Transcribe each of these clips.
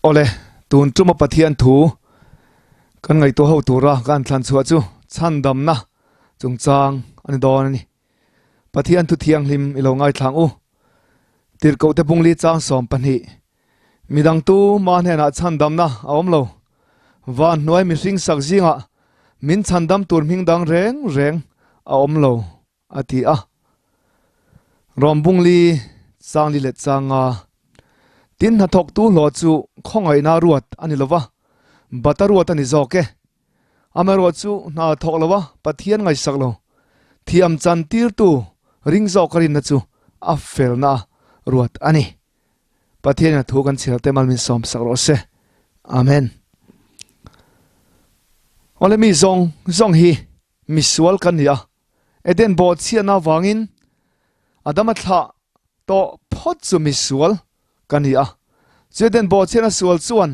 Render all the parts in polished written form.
Awle, tun tuma Pathian thu kan ngaihtuah ho tura kan thlan chhuah chu chhandamna chungchang a ni dawn a ni. Pathian thu thianghlim i lo ngaithlang u. Tirhkohte bungli chang 12. Midang tu ma hnenah chhandamna a awm lo. Van hnuai mihring sak zingah min chhandam tur hming dang reng reng a awm lo a ti a. Rawm bungli changli leh changa tin hnathawktu hlawh chu khawngaihna ruat a ni lova, bata ruat a ni zawk e. Amaherawh chu hna thawk lova Pathian ngaihsak lo, thiam chan tirtu ring zawk a rinna chu a felna ruat a ni. Pathianin a thu kan chhiar te mal min sawm sak rawh se. Amen. Awle mi zawng zawng hi misual kan ni a, Eden bawhchhiatna avangin Adama thlah tawh phawt chu misual kan ni a. Chu Eden bawhchhiatna sual chuan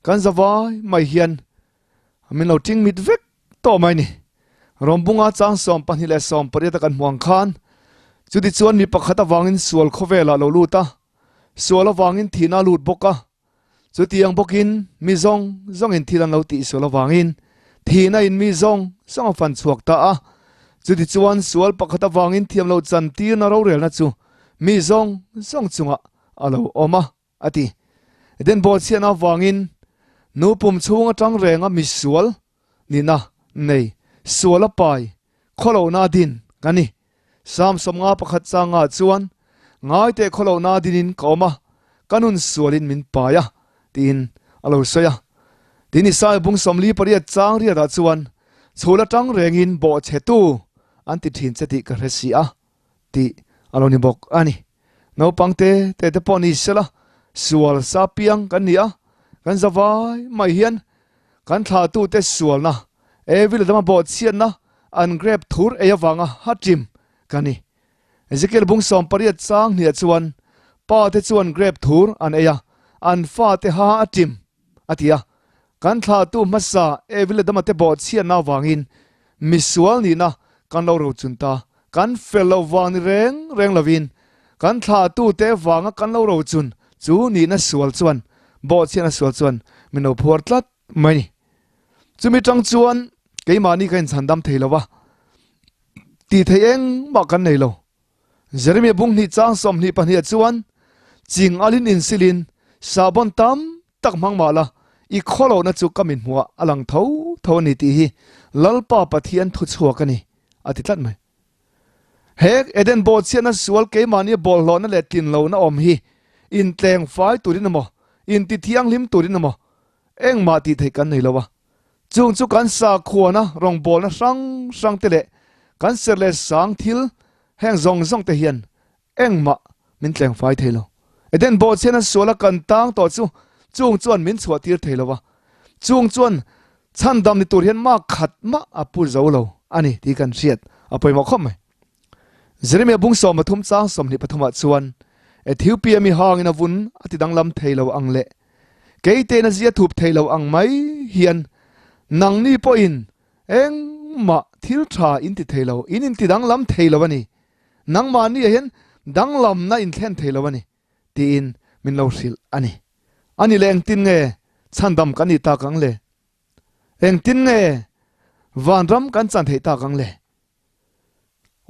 kan zavai mai hian min lo ting mit vek tawh mai ni. Rawmbunga chang 28 leh 18 a kan hmu ang khan chuti chuan mi pakhat avangin sual khawvelah lo lut a, sual avangin thihna a lut bawk a. Chutiang bawkin mi zawng zawngin thil an lo tih sual avangin thihna in mi zawng zawng a fan chhuak ta a. Chuti chuan sual pakhat avangin thiam loh chantirna rorelna chu mi zawng zawng chungah a lo awm a, a ti. Eden bawhchhiatna avangin nu pum chhung atang renga mi sual nihna nei sual a pai khawlohna a din ka ni. Psalm 51 changa chuan, Ngaite khawlohna a dinin ka awm a, ka nun sualin min pai a, tiin a lo sawi a. Tin, Isaiah bung 48 chang riatah chuan, Chhul atang rengin bawhchhetu an ti thin che tih ka hre si a, tih a lo ni bawk a ni. Naupang te te te pawh ni sela, sual sa piang kan ni a, kan zavai mai hian kan thlahtute sualna, evil dama bawhchhiatna an grep thur ei avanga haṭim ka ni. Ezekiel bung 18 chang hniah chuan, Pa te chuan grep thur an ei a, an fate ha a ṭim, a ti a. Kan thlahtu hmasa evil dama te bawhchhiatna avangin misual nihna kan lo rochun ta. Kan fel loh vang ni reng reng lovin kan thlahtute vanga kan lo rochun chu nihna sual chuan, bawhchhiatna sual chuan min lo phuar tlat mai ni. Chumi tang chuan keimahni ka inchhandam thei lo va, tih theih engmah kan nei lo. Jeremia bung hnih chang 22 ah chuan, Ching alin insilin sahbawn tam tak hmang mah la, i khawlohna chu ka min hmuhah a lang tho tho a ni tih hi Lalpa Pathian thuchhuak a ni, a ti tlat mai. He Eden bawhchhiatna sual keimahnia bawlhhlawhna leh tlinlohna awm hi intleng fai turin emaw, intithianghlim turin emaw engmah tih theih kan nei lo a. Chung chu kan sakhuana rawngbawlna hrang hrang te leh kan serh leh sang thil heng zawng zawng te hian engmah min tleng fai thei lo. Eden bawhchhiatna suala kan tang tawh chu chung chuan min chhuah tir thei lo a. Chung chuan chhandam ni tur hian mak khat mah a pu zo lo a ni tih kan hriat a pawimawh khawp mai. Jeremia bung 13 chang 23 ah chuan Ethiopia mi hangin a vun a ti danglam thei lo ang leh keitein a zia thup thei lo ang mai hian nangni pawhin engmah thil tha in ti thei lo, in inti danglam thei lo a ni. Nangmahni ah hian danglamna in thlen thei lo a ni tiin min lo hrilh a ni. A ni le engtin nge chhandam kan nih tak ang le? Engtin nge vanram kan chan theih tak ang le?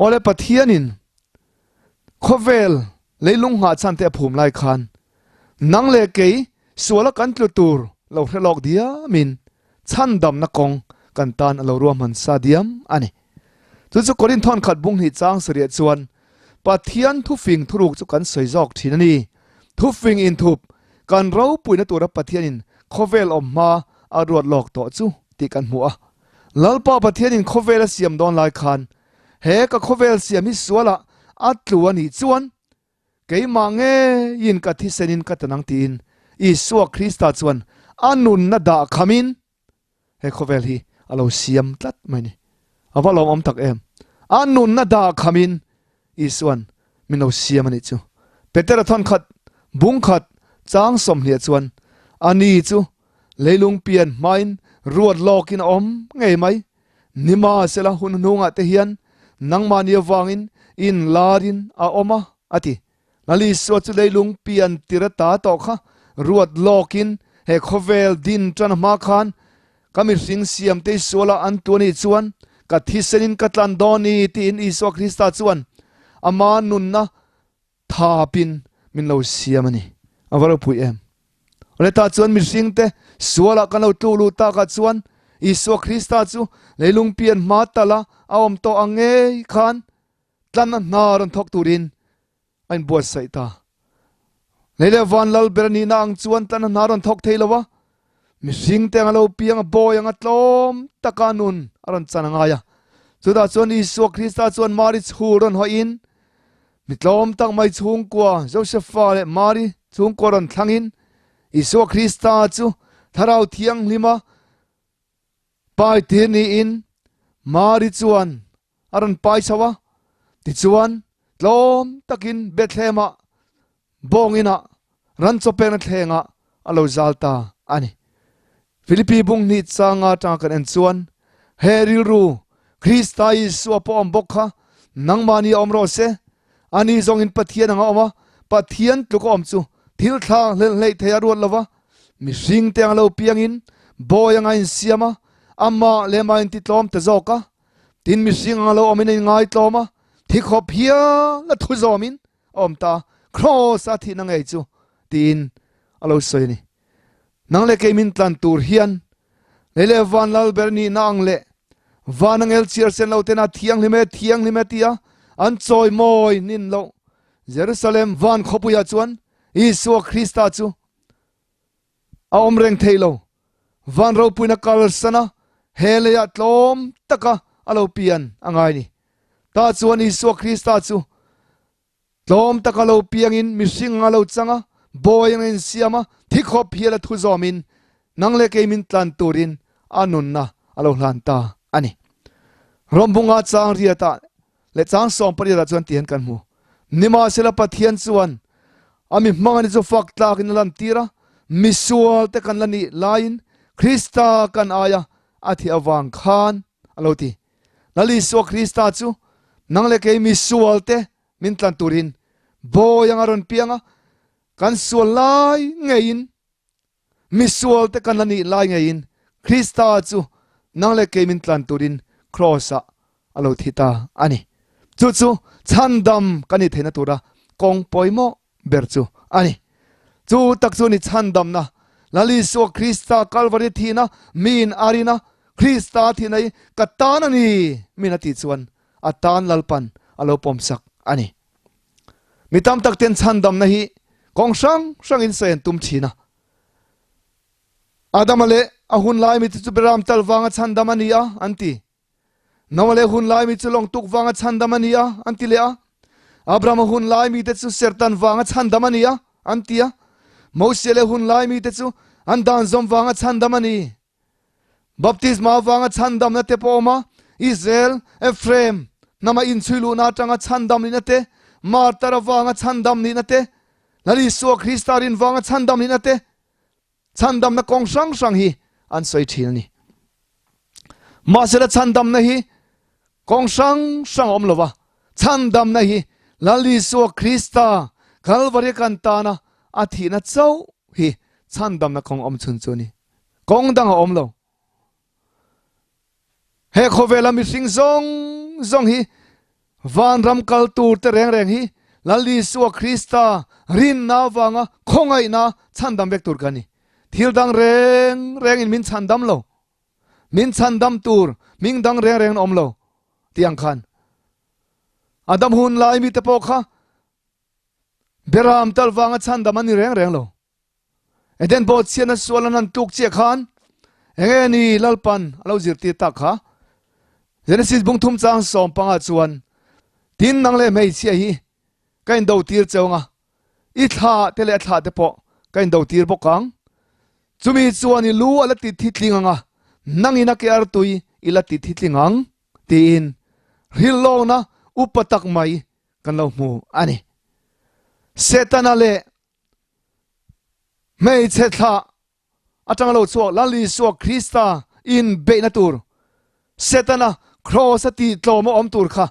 Awle Pathianin khawvel leilung nghah chhan te a phum lai khan nang leh kei suala kan tlu tur lo hre lawk diamin chhandamna kawng kan tan a lo ruahman sa diam a ni. Chu chu Korinth thawn khat bung hnih chang sarih chuan Pathian thufing thuruk chu kan sawi zawk thin a ni. Thufing inthup kan ropuina tura Pathianin khawvel awm hma a ruat lawk tawh chu tih kan hmu a. Lalpa Pathianin khawvel a siam dawn lai khan he ka khawvel siam hi sualah a tlu a nih chuan keimah ngeiin ka thisenin ka tanang tiin Isua Krista chuan a nunna dah khamin he khawvel hi a lo siam tlat mai ni. A va lawmawm tak em! A nunna dah khamin Isuan min lo siam a nih chu. Petera thawn khat bung khat chang 20 chuan a ni chu leilung pian hmain ruat lawkin a awm ngei mai. Nimahsela hun hnungah te hian nangmahni avangin inlarin a awm a, a ti. Lal Isua chu leilung pian tir a ta tawh kha. ruat lawkin he khawvel din tan hma khan ka mihring siamte suala an tu anih chuan ka thisenin ka tlan dawn ni tiin Isua Krista chuan ama nunna thapin min lo siam a ni. A va ropui em! Awle tah chuan mihringte sualah kan lo tluk luh takah chuan Isua Krista chu leilung pian hma tala a awm tawh ang ngei khan tlanna hna rawn thawk turin a inbuatsaih ta. Lei leh van lal ber a nihna ang chuan tlanna hna rawn thawk thei lo a, mihringte anga lo piang a bawi anga tlawm taka nun a rawn chan a ngai a. Chutah chuan Isua Krista chuan Mari chhul rawn hawiin Mi tlawm tak mai chhungkua Josefa leh Mari chhungkua rawn thlangin Isua Krista chu Thlarau Thianghlima pai tir niin Mari chuan a rawn pai chho a. Tichuan, tlawm takin Bethlehem-ah bawng inah ran chawpekna thlengah a lo zal ta a ni. Philippi bung hnih changa atanga kan en chuan he rilru Krista Isua pawh awm bawk kha nangmahni a awm rawh se. Ani zawngin Pathian anga awm a, Pathian tluk a awm chu thil thlak hlelh hleih thei a ruat lo va, mihringte anga lo piangin bawi anga insiam a, amah leh amah intitlawm ta zawk a. Tin, mihring anga lo awmin a inngaitlawm a, thi khawp hial a thu zawmin a awm ta, Kraws a thihna ngei chu tiin a lo sawi a ni. Nang leh kei min tlan tur hian lei leh van lal ber nihna ang leh van angel chhiar sen lo tena thianghlim e thianghlim e tia an chawi mawi nin loh Jerusalem van khawpuiah chuan Isua Krista chu a awm reng thei lo. Van ropuina kalsana he leiah tlawm taka a lo pian a ngai ni. Tah chuan Isua Krista chu tlawm taka lo piangin mihring anga lo chang a, bawi anga insiam a, thi khawp hial a thu zawmin nang leh kei min tlan turin a nunna a lo hlan ta a ni. Rawmbunga chang riatah leh chang 18 ah chuan tihian kan hmu. Nimahsela Pathian chuan a mi hmangani chu fak tlakin a lantir a, misual te kan la nih laiin Krista kan aia a thih avang khan a lo ti. Lal Isua Krista chu nang leh kei misual te min tlan turin bawi anga rawn piang a, kan sual lai ngeiin Misual te kan la nih lai ngeiin Krista chu nang leh kei min tlan turin Kraws ah a lo thi ta a ni. Chu chu chhandam kan nih theihna tura kawng pawimawh ber chu a ni. Chu tak chu ni chhandamna, Lal Isua Krista Kalvari thihna miin a rin a, Krista thihna hi ka tan a ni min a tih chuan a tan Lalpan a lo pawmsak a ni. Mi tam tak ten chhandamna hi kawng hrang hrangin sawi an tum thin a. Adama leh a hun lai mi te chu Beram tal vanga chhandam a ni a, an ti. Noah leh hun lai mi chu lawng tuk vanga chhandam a ni a, an ti leh a. Abrahama hun lai mi te chu sertan vanga chhandam a ni a, an ti a. Moses leh hun lai mi te chu an dan zawm vanga chhandam a ni. Baptisma avanga chhandamna te pawh a awm a, Israel, Ephraim, hnama inchhui luhna atanga chhandam nihna te, martar avanga chhandam nihna te, Lal Isua Krista rin vanga chhandam nihna te, chhandamna kawng hrang hrang hi an sawi thin a ni. Mahsela chhandamna hi kawng hrang hrang a awm lova, chhandamna hi Lal Isua Krista Kalvari kan tana a thihna chauh hi chhandamna kawng awm chhun chu a ni. Kawng dang a awm lo. He khawvela mihring zawng zawng hi vanram kal tur te reng reng hi Lal Isua Krista rinna avanga khawngaihna chhandam vek tur kan ni. Thil dang reng rengin min chhandam lo. Min chhandam tur hming dang reng reng an awm lo tih ang khan. Adam hun lai mite pawh kha Beram tal vanga chhandam an ni reng reng lo. Eden pawh chhiatna sual an han tluk chiah khan enge ni Lalpan a lo zirtir tak kha? Genesis bung thum chang 15 chuan tin nang leh hmeichhia hi ka indo tir cheu anga i thla te leh a thla te pawh ka indo tir bawk ang. Chumi chuan i lu a la ti thi tling anga nangin a ke artui i la ti thi tling ang tiin hrilhlawkna upa tak mai kan lo hmu a ni. Setana leh Hmeichhe thlah atanga lo chhuak Lal Isua Krista inbeihna tur Setana kraws a tih tlawm a awm tur kha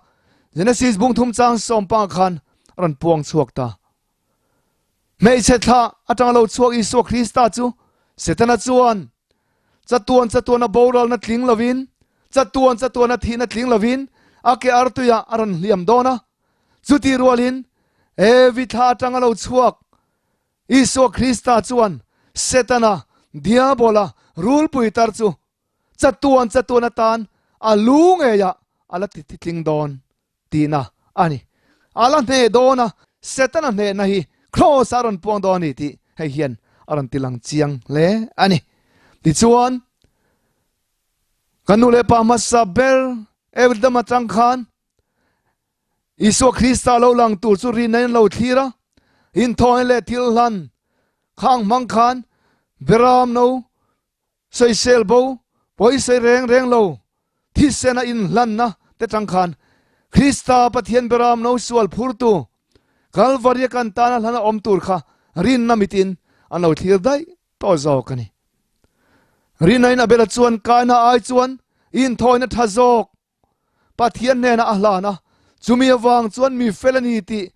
Genesis bung thum chang 15 khan a rawn puang chhuak ta. Hmeichhe thla atanga lo chhuak Isua Krista chu Setana chuan chatuan chatuana boralna tling lovin, chatuan chatuana thihna tling lovin a ke artuiah a rawn hliam dawn a. Chutih rualin Evi thla atanga lo chhuak Isua Krista chuan Setana, Diabola, rulpui tar chu chatuan chatuan atan a lu ngeiah a la ti tling dawn tihna a ni. A la hneh dawn a, Setana hnehna hi Kraws a rawn puang dawn a ni tih hei hian a rawn ti lang chiang hle a ni. Tichuan, kan nu leh pa hmasa ber Evdam atang khan Isua Krista lo lang tur chu rinna in lo thlir a, inthawina leh thil hlan khang hmang khan Beram no Sawisel bo, pawisawi reng reng lo, thisena inhlanna te tang khan Krista Pathian beram no sual phurtu Kalvaria kan tana hlana awm tur kha rinna mitin an lo thlir daih tawh zawk a ni. Rinna in Abela chuan kaina ai chuan inthawina tha zawk Pathian hnenah a hlan a, chumi avang chuan mi fel a ni tih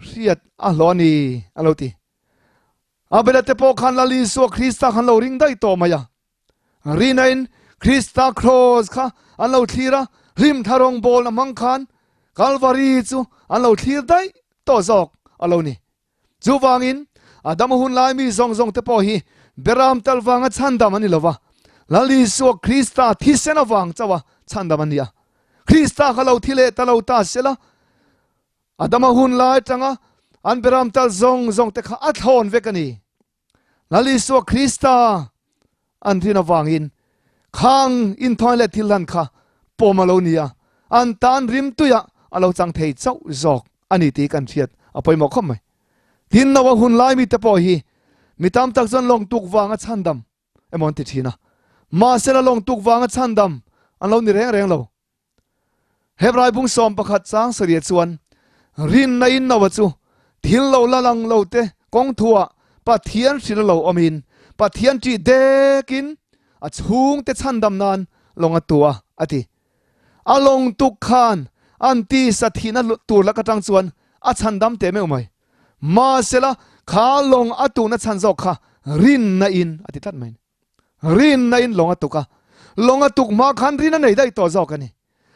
hriat a hlawh a ni, a lo ti. Abela te pawh khan Lal Isua Krista khan lo ring daih tawh mai a. Rinain Krista kraws kha an lo thlir a, hlim thla rawngbawlna hmang khan Kalvari chu an lo thlir daih tawh zawk a lo ni. Chuvangin, Adama hun lai mi zawng zawng te pawh hi Beram tal vanga chhandam an ni lo va, Lal Isua Krista thisen avang chauha chhandam an ni a. Krista kha lo thi leh ta lo ta sela, Adama hun lai atanga an Beram tal zawng zawng te kha a thlawn vek a ni. Lal Isua Krista an rin avangin khang inthawi leh thil hlan kha pawm a lo ni a, an tan rimtuiah a lo chang thei chauh zawk a ni tih kan hriat a pawimawh khawp mai. Tin, Noah hun lai mite pawh hi mi tam tak chuan lawng tuk vanga chhandam emaw an ti thin a, mahsela lawng tuk vanga chhandam an lo ni reng reng lo. Hebrai bung 11 chang saria chuan rinna in Noah chu thil lo la lang lo te kawng thuah Pathian hrilh a lo awmin Pathian ṭih dekin a chhungte chhandam nan lawng a tu a, a ti. A lawng tuk khan an tisa thihna tur lak atang chuan a chhandam teh meuh mai. Mahsela kha lawng a tuhna chhan zawk kha rinna in a ti tlat mai. Rinna in lawng a tuk a, lawng a tuk hma khan rin a nei daih tawh zawk a ni.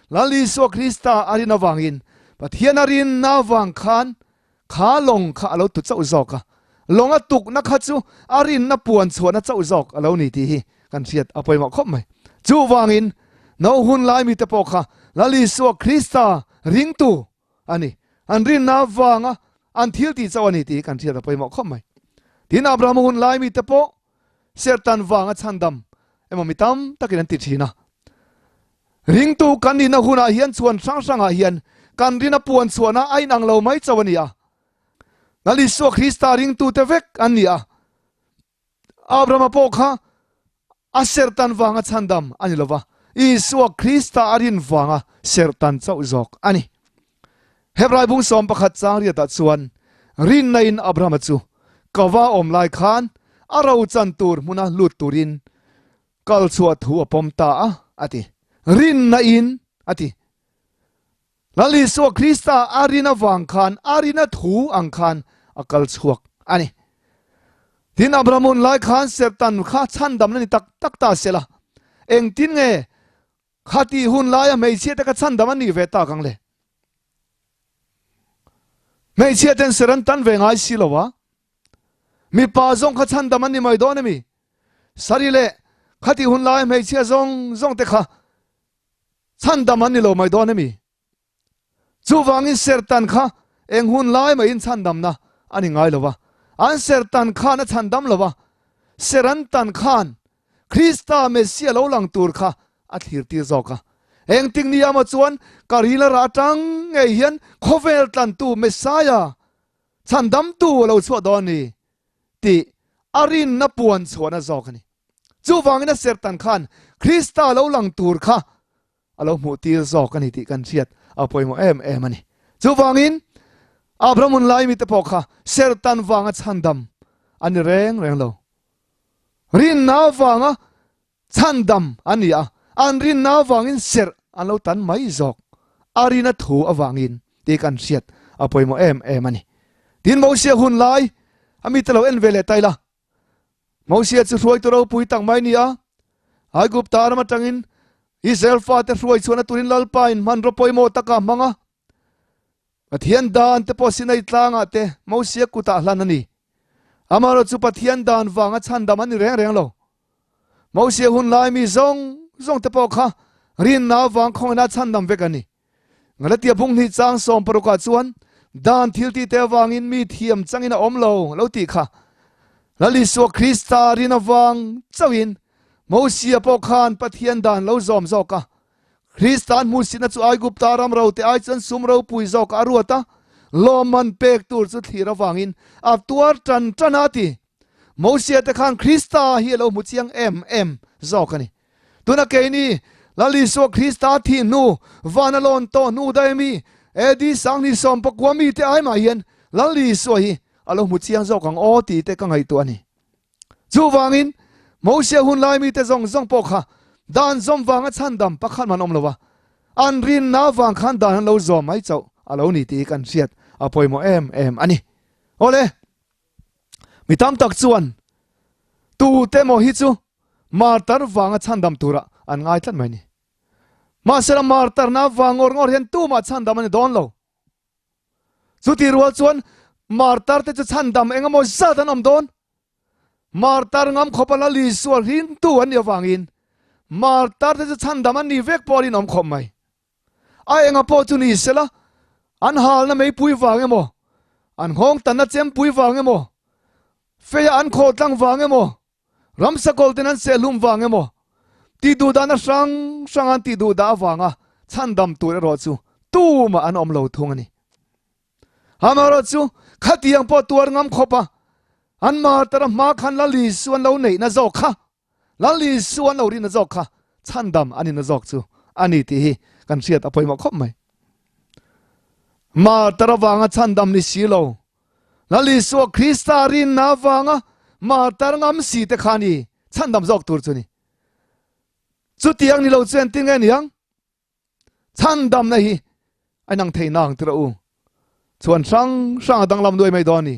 Lal Isua Krista a rin avangin Pathian a rinna avang khan kha lawng kha a lo tu chauh zawk a, lawng a tukna kha chu a rinna puan chhuahna chauh zawk a lo ni tih hi kan hriat a pawimawh khawp mai. Chuvangin no hun lai mite pawh kha Lal Isua Krista ringtu a ni. An rinna avanga an thil tih chauh a ni tih hi kan hriat a pawimawh khawp mai. Tin, Abrahama hun lai mite pawh Sertan vanga chhandam emaw mi tam takin an ti thin a. Ringtu kan nihna hunah hian chhuan hrang hrangah hian kan rina puan chhuahna a inang lo mai chauh a ni a. Lal Isua Krista ringtute vek an ni a. Abrahama pawh kha a sertan vanga chhandam a ni lo va, Isua Krista a rin vanga sertan chauh zawk a ni. Hebrai bung 11 chang riatah chuan rinna in Abrahama chu kava awm lai khan a ro chan tur hmuna lut turin kal chhuah thu a pawm ta a, a ti. Rinna in, a ti. Lal Isua Krista a rin avang khan a rina thu ang khan a kal chhuak a ni. Tin, Abraham hun lai khan serhtan kha chhandamna ni tak tak ta sela, engtin nge Khati hun laia hmeichhia te kha chhandam an nih ve tak ang le. Hmeichhia ten ser an tan ve ngai si lo a. Mipa zawng kha chhandam an ni mai dawn emi? Sari leh khati hun laia hmeichhia zawng zawng te kha chhandam an ni lo mai dawn emi? Chuvangin sertan kha eng hun lai mahin chhandamna a ni ngai lo va. An sertan khan a chhandam lo va, ser an tan khan Krista Messia lo lang tur kha a thlir tir zawk a. Engtik ni amaw chuan ka ril a rah atang ngei hian khawvel tlantu Messiah chhandamtu a lo chhuah dawn a ni tih a rinna puan chhuahna zawk a ni. Chuvangin a sertan khan Krista lo lang tur kha a lo hmuh tir zawk a ni tih kan hriat a pawimawh em em a ni. Chuvangin Abraham hun lai mite pawh kha sertan vanga chhandam a ni reng reng lo. Rinna avanga chhandam a ni a, an rinna avangin serh an lo tan mai zawk. A rina thu avangin tih kan hriat a pawimawh em em a ni. Tin Mosia hun lai. A mite lo en ve leh ta ila. Mosia chu hruaitu ropui tak mai ni a. Aigupta ram atangin Israel fate hruai chhuahna turin Lalpa in hmanraw pawimawh taka hmang a. Pathian dan te pawh Sinai tlangah te Mosia kutah hlan a ni. Amaherawhchu chu Pathian dan vanga chhandam an ni reng reng lo. Mosia hun lai mi zawng zawng te pawh kha rinna avang khawngina chhandam vek an ni. Galatia bung hnih chang 16 ah chuan dan thil tih te avangin mi thiam changin a awm lo lo tih kha. Lal Isua Krista rin avang chauhin Mosia pawh khan Pathian dan lo zawm zawk a. Krista an hmuhsitna chu Aigupta ram ro te ai chuan sum ropui zawk a ruat a, lawmman pek tur chu thlir avangin a tuar tan tan a ti. Mosia te khan Krista hi a lo hmu chiang em em zawk a ni. Tuna keini Lal Isua Krista thih hnu, van a lawn tawh hnu daih ami AD 2019 mi te ai mah hian Lal Isua hi a lo hmu chiang zawk ang aw tih te ka ngaihtuah a ni. Chuvangin Mosia hun lai mite zawng zawng pawh kha dan zawm vanga chhandam pakhat man awm lo a, an rinna vang khan dan an lo zawm mai chauh a lo ni tih kan hriat a pawimawh em em a ni. Awle, mi tam tak chuan tute maw hi chu martar vanga chhandam turah an ngai tlat mai ni. Mahsela martarna vang ngawr ngawr hian tumah chhandam a ni dawn lo. Chuti rual chuan martar te chu chhandam eng emaw zat an awm dawn. Martar ngam khawpa Lal Isua rintu an nih avangin martar te chu chhandam an nih vek pawh a rinawm khawp mai. A enga pawh chu ni sela, an halna meipui vang emaw, an nghawng tanna chempui vang emaw, feia an khawh tlang vang emaw, Ramsa kawlten an sehhlum vang emaw, tihduhdahna hrang hrang an tihduhdah avanga chhandam tur erawh chu tumah an awm lo thung a ni. Amaherawh chu khatiang pawh tuar ngam khawp a, an martar a hma khan Lal Isu an lo neihna zawk kha, Lal Isu an lo rinna zawk kha chhandam an inna zawk chu a ni tih hi kan hriat a pawimawh khawp mai. Martar avanga chhandam ni si lo, Lal Isua Krista rinna avanga martar ngam si te kha ni chhandam zawk tur chu ni. Chutiang ni lo chu engtin nge niang? Chhandamna hi a inang thei nang tirh u. Chuan hrang hrang a danglam nuai mai dawn ni.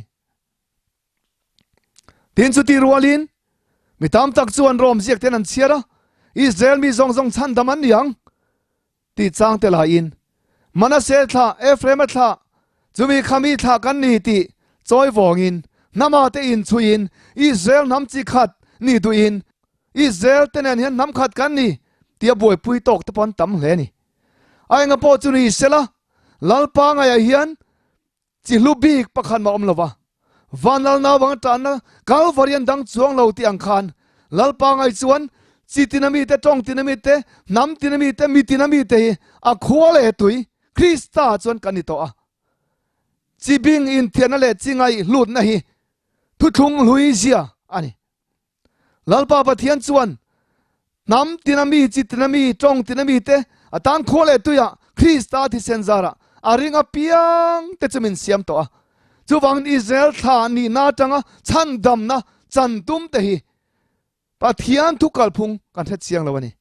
Tin chuti rualin mi tam tak chuan Rom ziak ten an chhiar a, Israel mi zawng zawng chhandam an ni ang. Tih chang te laiin, Manase thlah, Ephraima thlah, chumi khami thlah kan ni tih chawi vawngin, hnama te inchhuiin, Israel hnam chi khat ni duhin, Israel te nen hian hnam khat kan ni tia buaipui tawk te pawh an tam hle a ni. A enga pawh chu ni sela, Lalpa ngaiah hian Chi hlu bik pakhat mah awm lo va, van lal naupang tanna Kalvari an dang chuang lo tih ang khan Lalpa ngai chuan chi tina mite, tawng tina mite, hnam tina mite, mi tina mite hi a khua leh tui Krista chuan kan ni tawh a. Chi bing inthiarna leh chi ngaih hlutna hi thuthlung hlui zia a ni. Lalpa Pathian chuan hnam tina mi, chi tina mi, tawng tina mi te a tan khua leh tuiah Krista thisen zarah a ring apiang te chu min siam tawh a. Chuvangin Israel thla nihna atanga chhandamna chan tum te hi Pathian thu kalphung kan hre chiang lo a ni.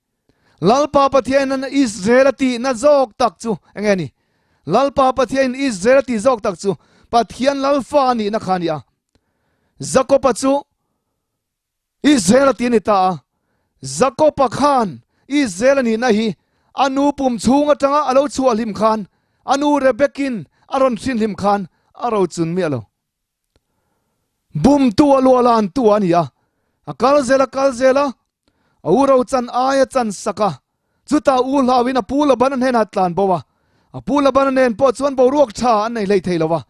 Lalpa Pathianin Israel a tihna zawk tak chu enge ni? Lalpa Pathianin Israel a tih zawk tak chu Pathian Lalfa a nihna kha a ni a. Jakoba chu Israel a ti a ni ta a. Jakoba khan Israel a nihna hi a nu pum chhung atanga a lo chhuah hlim khan a nu Rebekin a rawn hrin hlim khan a rochun miah lo. Bumtu a luah lantu a ni a. A kal zel a kal zel a, a u rochan aia chan sak a. Chutah u hlauin a pu Labana hnenah a tlan bo a. A pu Labana nen pawh chuan boruak tha an nei hlei thei lo va.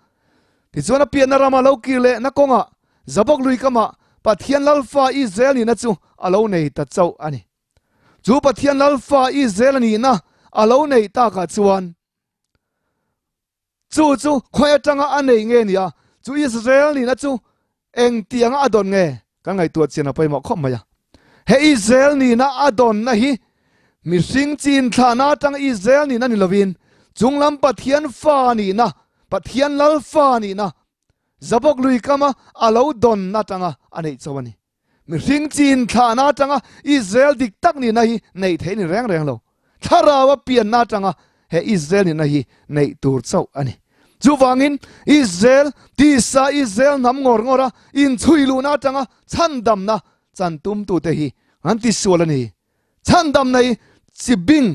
Tichuan a pianna rama lo kir lehna kawngah Jabok lui kamah Pathian Lalfa Israel nihna chu a lo nei ta chauh a ni. Chu Pathian Lalfa Israel a nihna a lo neih takah chuan Chu chu khawi atanga a nei nge nia, chu Israel nihna chu engtianga a dawn nge? Kan ngaihtuah chian a pawimawh khawp mai a. He Israel nihna a dawnna hi mihring chin thlahna atanga Israel nihna ni lovin chunglam Pathian fa nihna, Pathian Lal fa nihna, Jabok lui kama a lo dawnna atanga a neih chauh a ni. Mihring chin thlahna atanga Israel dik tak nihna hi neih theih ni reng reng lo. Thlarau a pianna atanga he Israel nihna hi neih tur chauh a ni. Chuvangin Israel tisa Israel hnam ngawr ngawr a inchhui luhna atanga chhandamna chan tumtute hi an tisual a ni. Chhandamna hi chi bing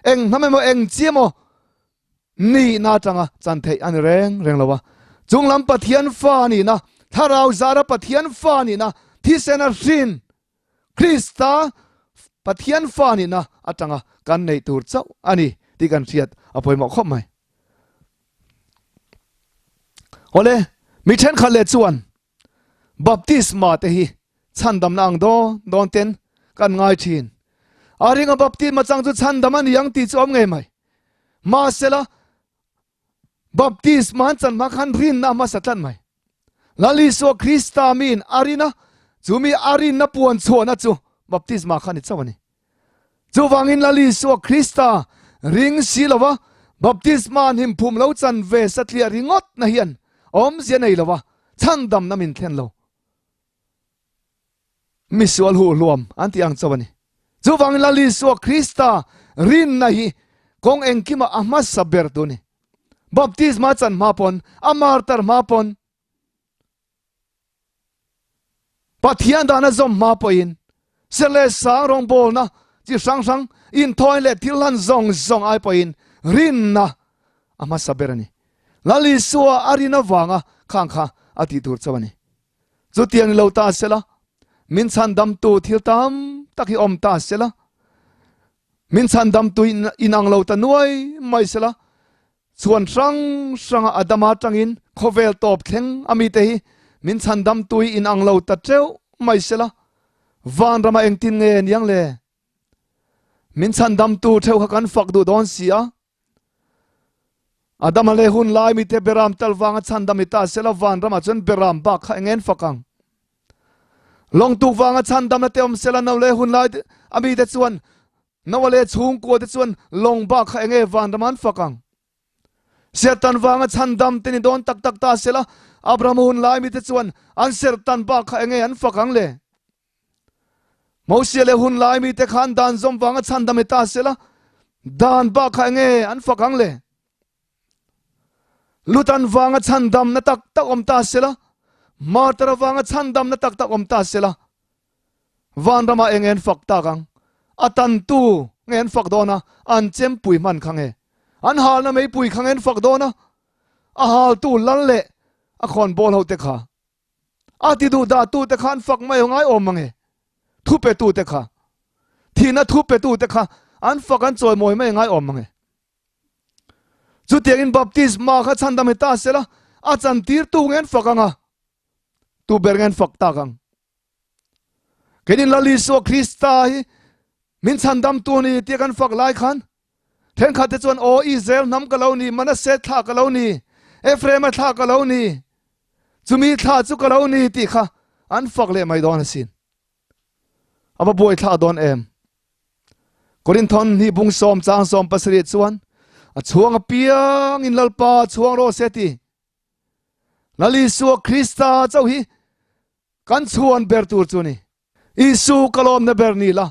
eng hnam emaw eng chi emaw nihna atanga chan theih a ni reng reng lo a. Chunglam Pathian fa nihna, Thlarau zara Pathian fa nihna, thisena hrin Krista Pathian fa nihna atanga kan neih tur chauh a ni tih kan hriat a pawimawh khawp mai. Awle, mi thenkhat leh chuan baptisma te hi chhandamna ang dawn dawn ten kan ngai thin. A ringa baptisma chang chu chhandam a ni ang tih chu awm ngei mai. Mahsela, Baptisma an chan hma khan rinna a hmasa tlat mai. Lal Isua Krista miin a rin a, chu mi a rinna puan chhuahna chu baptisma kha a ni chauh a ni. Chuvangin Lal Isua Krista ring si lova baptisma an himphum lo chan ve satliah ringawt na hian awmzia nei lova chhandamna min thlen lo. Misual huh hluam an tih ang chauh a ni. Chuvangin Lal Isua Krista rinna hi kawng engkimah a hmasa ber tu a ni. Baptisma chan hma pawn, a martar hma pawn, Pathian dana zawm hma pawhin ser leh sang rawngbawlna chi hrang hrang inthawi leh thil hlan zawng zawng ai pawhin rinna a hmasa ber a ni. Lal Isua a rin avanga khang kha a tih tur chauh a ni. Chutiang ni lo ta sela, min chhandamtu thil tam tak hi awm ta sela, min chhandamtu inang lo ta nuai mai sela, chhuan hrang hranga Adama atangin khawvel tawp thleng a mite hi min chhandamtu hi inang lo ta teuh mai sela, vanrama engtin nge niang le? Min chhandamtu theuh kha kan fak duh dawn si a. Adama leh hun lai mite beram tal vanga chhandam i ta sela van ramah chuan beram bak kha eng en fak ang. Lawngtuk vanga chhandamna te awm sela no leh hun lai a mite chuan Noa leh chhungkua te chuan lawng bak kha enge van ramah an fak ang. Serhtan vanga chhandam te ni dawn tak tak ta sela Abrahama hun lai mite chuan an serhtan bak kha enge an fak ang le. Mosia leh hun lai mite khan dan zawm vanga chhandam i ta sela, dan bak kha enge an fak ang le? Lutan vanga chhandam na tak tak awm ta sela, martar vanga chhandam na tak tak awm ta sela, vanramah enge an fak tak ang? A tantu nge an fak dawn a, an chempui hman kha nge? An halna meipui kha nge an fak dawn a, a haltu lal leh a khawnbawl ho te kha? A ti duh dah tu te khan fak mai ngai awm mange. Thu pe tu te kha. Thihna thu pe tu te kha an fak an chawimawi mai ngai awm mange. Chutiangin baptisma kha chhandam hi ta sela a chantir tu nge an fak anga tu ber nge an fak tak ang. Keinin Lal Isua Krista hi min chhandam tu ni tia kan fak lai khan Thenkhat te chuan, Aw Israel hnam ka lo ni, Manasseh thla ka lo ni, Ephraim-a thla ka lo ni, chumi thla chu ka lo ni tih kha an fak leh mai dawn asin. A va buai thla dawn em? Korinthon hi bung sawm chang 17 chuan a chhuang apiangin Lalpa chhuang rawh se ti. Lal Isua Krista chauh hi kan chhuan ber tur chu ni. Isu ka lawmna ber ni la,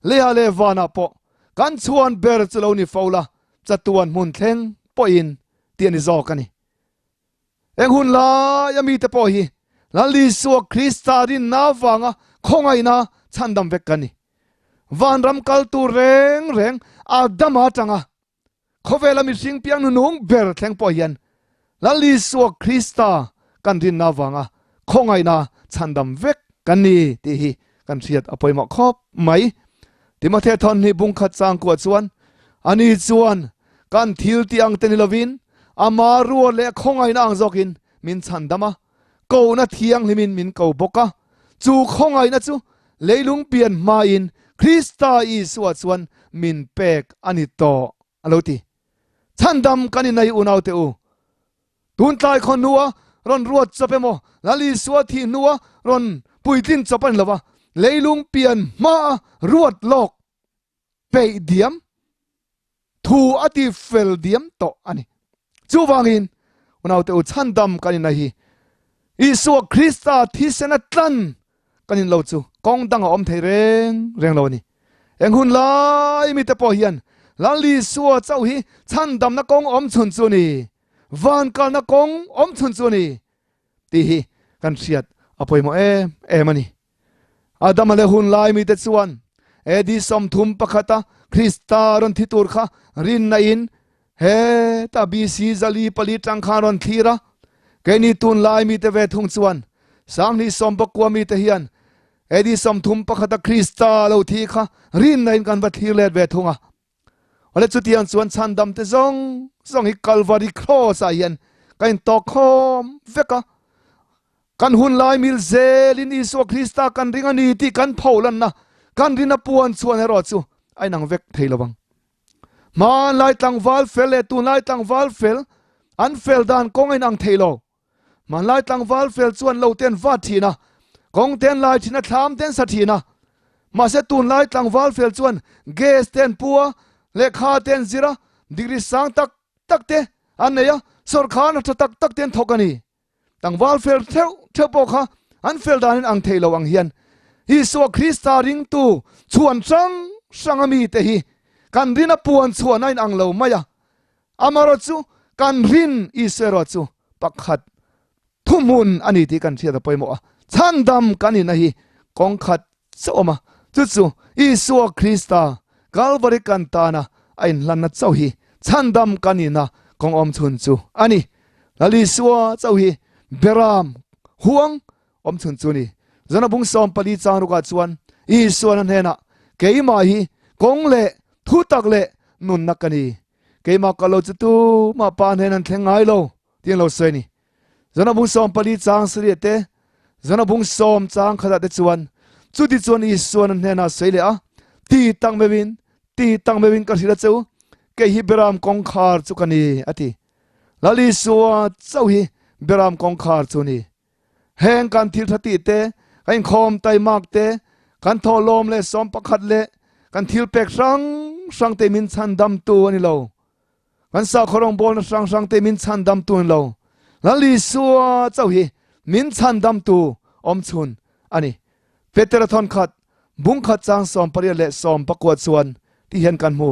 leiah leh vanah pawh kan chhuan ber chu lo ni fo la, chatuan hmun thleng pawhin tih a ni zawk a ni. Eng hun laia mite pawh hi Lal Isua Krista rinna avanga khawngaihna chhandam vek kan ni. Vanram kal tur reng reng Adama atanga Khawvela mihring piang nunung ber thleng pawh hian Lal Isua Krista kan rinna avanga khawngaihna chhandam vek kan ni tih hi kan hriat a pawimawh khawp mai. Timothea thawn hnih bungkhat changkua chuan, Ani chuan kan thil tih ang te ni lovin ama rual leh khawngaihna ang zawkin min chhandam a, kohna thianghlimin min ko bawk a, chu khawngaihna chu leilung pian hmain Krista Isua chuan min pek a ni tawh, a lo ti. Chhandam kan inei unaute u, tun tlai khaw hnua rawn ruat chawp emaw, Lal Isua thih hnua rawn puitlin chawp a ni lo va, leilung pian hmaa ruat lawk peih diam, thu a ti fel diam tawh a ni. Chuvangin, unaute u chhandam kan inna hi Isua Krista thisena tlan kan in lo chu kawng dang a awm thei reng reng lo a ni. Eng hun lai mite pawh hian Lal Isua chauh hi chhandamna kawng awm chhun chu a ni. van kalna kawng awm chhun chu a ni tih hi kan hriat a pawimawh em em a ni. Adama leh hun lai mite chuan AD 31 a Krista rawn thi tur kha rinna in heta BC 404 tang khan rawn thlir a. Keini tun lai mite ve thung chuan 2019 mite hian AD 31 a Krista lo thi kha rinna in kan va thlir let ve thung a. Awle chutiang chuan chhandam te zawng zawng hi Kalvari Cross ah hian ka intawk khawm vek a. Kan hun lai mil zelin Isua Krista kan ring a ni tih kan pholanna, kan rin a puan chuan erawh chu a inang vek thei lo ang. Hmanlai tlangval fel leh tunlai tlangval fel an fel dan kawng a inang thei lo. Hmanlai tlangval fel chuan lo te an vat thin a, kawng te an lai thin a, thlam te an sa thin a. Mahse tunlai tlangval fel chuan gas te an pu a, lehkha te an zir a, degree sang tak tak te an nei a, sawrkhar hna tha tak tak te an thawk a ni. Tlangval fel theuh theuh pawh kha an fel danin ang thei lo ang hian Isua Krista ringtu chhuan hrang hrang a mite hi kan rin a puan chhuan a inang lo mai a. Amaherawhchu kan rin Isua erawh chu pakhat thuhmun a ni tih kan hriat a pawimawh a, chhandam kan inna hi kawng khat chauh awm a, chu chu Isua Krista Kalvari kan tana a inhlanna chauh hi chhandam kan inna kawng awm chhun chu a ni. Lal Isua chauh hi Beram huang awm chhun chu a ni. Zana bung 14 chang rukah chuan Isuan a hnenah, Keimah hi kawng leh thutak leh nunna ka ni. Keimah ka lo chu tu mah pa hnen an thleng ngai lo tih an lo sawi a ni. Zana bung 14 chang sarih te, zana bung sawm chang khatah te chuan chuti chuan Isuan a hnenah a sawi leh a, Ti tak meuhin, ti tak meuhin ka hrilh a che u, kei hi Beram kawngkhar chu ka ni, a ti. Lal Isua chauh hi Beram kawngkhar chu a ni. Heng kan thil tha tih te, kan inkhawm taimak te, kan thawhlawm leh sawm pakhat leh kan thil pek hrang hrang te min chhandamtu a ni lo. Kan sakhaw rawngbawlna hrang hrang te min chhandamtu a ni lo. Lal Isua chauh hi min chhandamtu awmchhun a ni. Petera thawnkhat, bungkhat chang 18 leh 19 chuan ti hian kan hmu.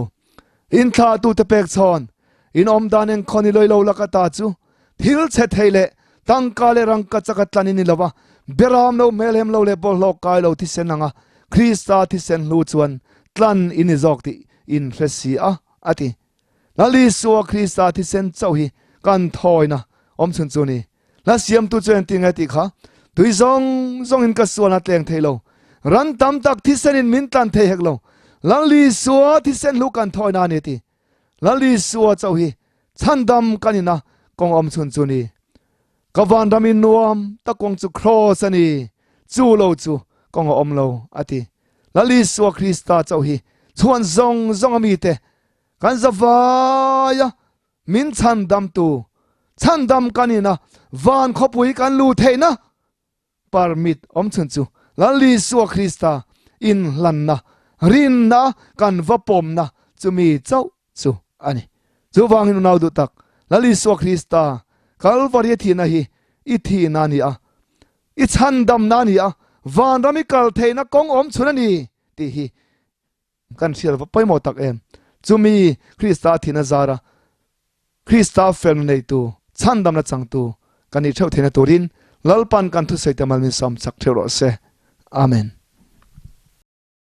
Inthlahtute pek chhawn, in awm dan engkhaw ni lawih lo laka ta chu thil chhe thei leh tangka leh rangka chaka tlan in ni lo va, beram lo hmelhem lo leh bawlhhlawh kai lo thisen anga Krista thisen hlu chuan tlan in ni zawk tih in hre si a, a ti. Lal Isua Krista thisen chauh hi kan thawina awmchhun chu a ni. Hla siamtu chu engtin nge tih kha tui zawng zawngin ka sualna tleng thei lo. Ran tam tak thisenin min tlan thei hek lo. Lal Isua thisen hlu kan thawina a ni ti. Lal Isua chauh hi chhandam kan ina kawng awm chhun chu ni. Ka vanram in nuam tak kawng chu kraws a ni, chu lo chu kawng a awm lo a ti. Lal Isua Krista chauh hi chhuan zawng zawng a mite kan zavaia Min chhandamtu, chhandam kan ina van khawpui kan lu theihna permit awm chhun chu Lal Isua Krista inhlanna, rinna kan va pawmna chumi chauh chu a ni. Chuvangin unau duh tak, Lal Isua Krista Kalvari a thihna hi i thihna a ni a, i chhandamna a ni a, vanram i kal theihna kawng awm chhun a ni tih hi Kan hriat va pawimawh tak em! Chumi Krista thihna zara Krista felna neitu, chhandamna changtu kan nih theuh theihna turin Lalpan kan thusawi te mal min sawm chak theuh rawh se. Amen.